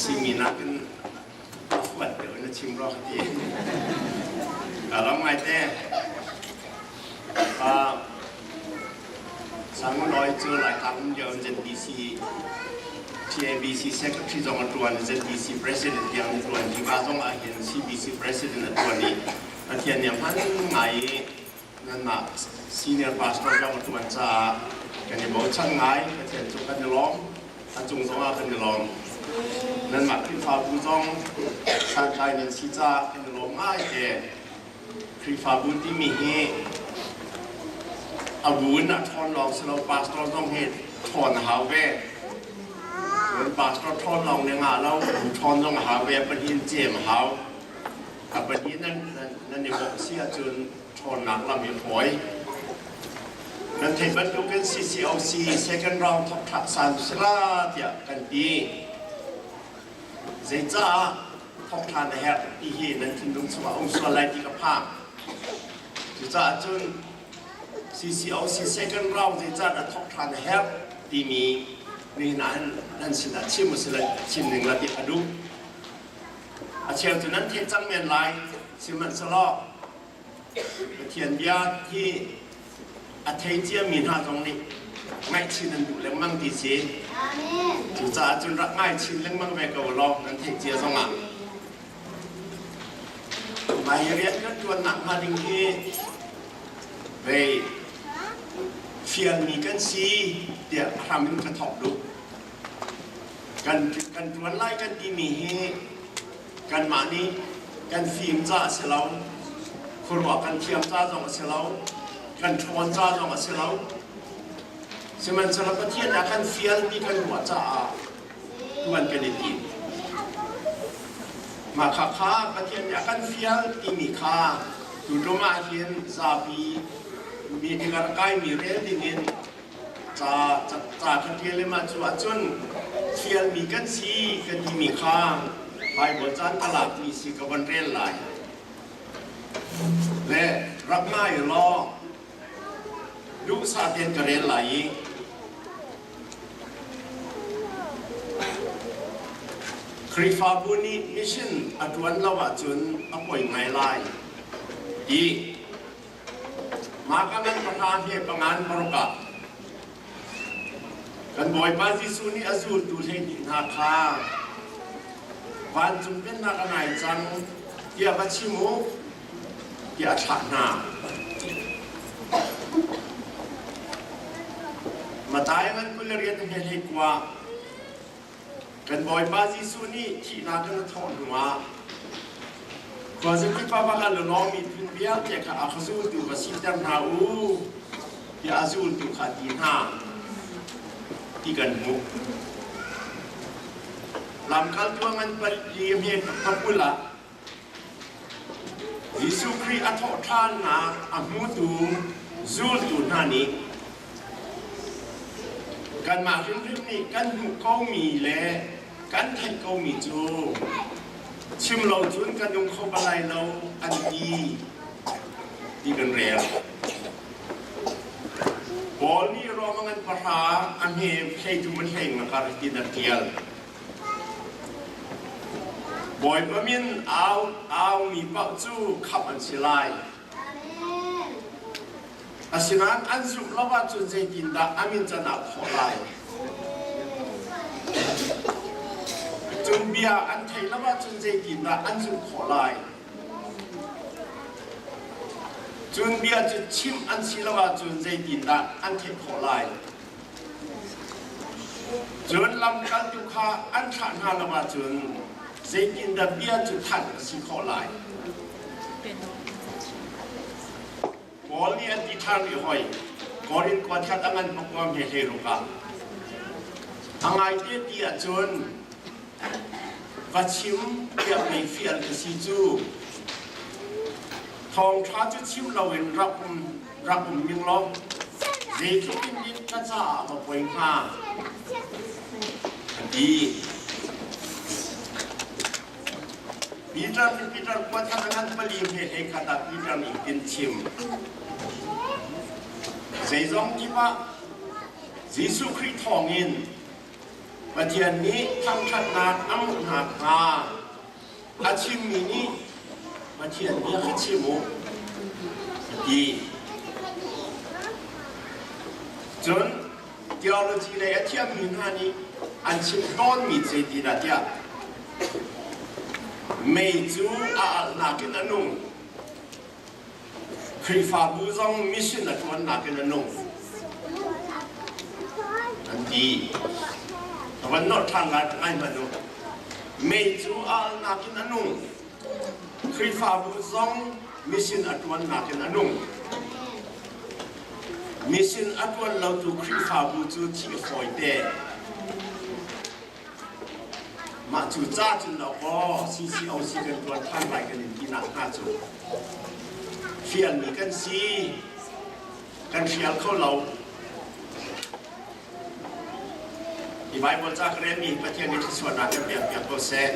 simi nakin a fuat deuh in a chim rua ka ti. Ka lawm ngaite. Sangunawi cu Laitlang um lio in ZBC TABC secretary zong a ṭuan, ZBC president tiang a ṭuan. Hika zong ah hin CBC president a ṭuan i Pathian nih a hman ngai i nanmah senior pastor zong a ṭuan caah kan i bochan ngai. Pathian cu kan i lawm. A cung zongah kan i lawm. Nanmah Khrihfabu zong santlai nan si caah kan i lawm ngai te. Khrihfabu timi hi a bu in a ṭhawn lawng si lo, pastor zong hi ṭhawn a hau ve. Cun pastor ṭhawn lawng nih ngah lo, bu ṭhawn zong a hau ve, pahnih in cem a hau. A pahnih nan, nan, nan i bawmh si ahcun ṭhawnnak lam hi fawi. Nan theih bantukin CCOC second round thok ṭhak san sila tiah kan ti. Zeicah thok ṭhan a herh ti hi nan thinlung chungah um sual lai ti ka phang. Cucaah cun CCOC second round zeicah dah thok ṭhan a herh timi nihin ah hin nan sinah chim usila chim ning la ti ka duh. A cheu cu nan theih cang men lai, sihmanhsehlaw Pathian bia hi a thei ciami hna zong nih ngaihchin an duh lengmang ti si. Cucaah cun rak ngaichin lengmang ve ko law nan theih cia zongah. Mah hi rian kan ṭuannak hnga ding hi vei fialmi kan si tiah hram in ka thawk duh. Kan, kan ṭuan lai kan timi hi kanmah nih kan fim ca a si lo, khuaruah kan thiam ca zong a si lo, kan ṭhawn ca zong a si lo. Sihmanhsehlaw Pathian nih a kan fialmi kan ruah caah ṭuan kan i tim. Mah kha kha Pathian nih a kan fial timi kha tuṭum ah hin zapi meeting a rak kaimi rel dingin Ca ca ka ṭial i mah cu ahcun fialmi kan si ka timi kha Baibal caan ka lakmi si ka von rel lai. Le rak ngai law duhsah tein ka rel lai i Khrihfabu nih mission a ṭuan lo ahcun a poi ngai lai ti Mah ka ngan pahra he pangan paruk ah kan Bawipa Jesuh nih a zultu 12 hna kha vancung pennak a nai cang tiah va chim u tiah a thlah hna. Matthai ngan 28 he hlei kua Kan Bawipa Jesuh nih thihnak in a thawh hnuah khuazakip ah va kal u law miphun vialte kha a ka zultu va siter hna u tiah a zultu kha a ti hna ti kan hmuh. Lamkaltu a ngan pali hme pakul ah Jesuh Khrih a thawhṭhannak a hmutu zultu hna nih kanmah hrimhrim nih kan hmuh komi le kan theih komi cu chim lo cun kan nung kho bal lai lo an ti ti kan rel. Paul nih Rom a ngan pahra a hme hleitu man hlei ngakar tin a ṭial. Bawipa min au aumi paoh cu khamh an si lai. Asinain an zumh lo ahcun zeitindah a min can ah khawh lai? Cun bia an theih lo ahcun zeitindah an zumh khawh lai? Cun bia cu chimh an si lo ahcun zeitindah an theih khawh lai? Cun lamkaltu kha an thlah hna lo ahcun zeitindah bia cu thanh a si khawh lai? Paul nih a ti ṭhan rih hoi. Korin khua that a ngan pakuam he hleiruk ah. A ngaite ti ahcun va chim tiah mei fial ka si cu. Thawngṭha cu chim loin rak um rak um ning law zeitluk in nih ka caah va poi hnga a ti. Peter nih Peter kuat kha ngan pali he hlei khat ah Peter nih tin chim. Zeizong kip ah Jesuh Khrih thawngin. Pathian nih thangṭhatnak a hmuh nakhnga a chimmi nih Pathian bia kha chim u, a ti. Cun theology lei a thiammi hna nih an chim tawnmi zeitindah tiah mei cu a alhnak in a nung. Khrihfabu zong mission a ṭuannak in a nung an ti. Ka van nolh ṭhan lai ngai hmanh u. Mei cu a alnak in a nung. Khrihfabu zong mission a ṭuannak in a nung. Mission a ṭuan lotu Khrihfabu cu thih a fawite. Mah cu ca cun lo aw CCOC kan ṭuan ṭhan lai kan in ti nak hnga cu fialmi kan si kan hrial kho lo. Hi Bible ca ka relmi Pathian nih thluachuahnak kan pek piak ko seh.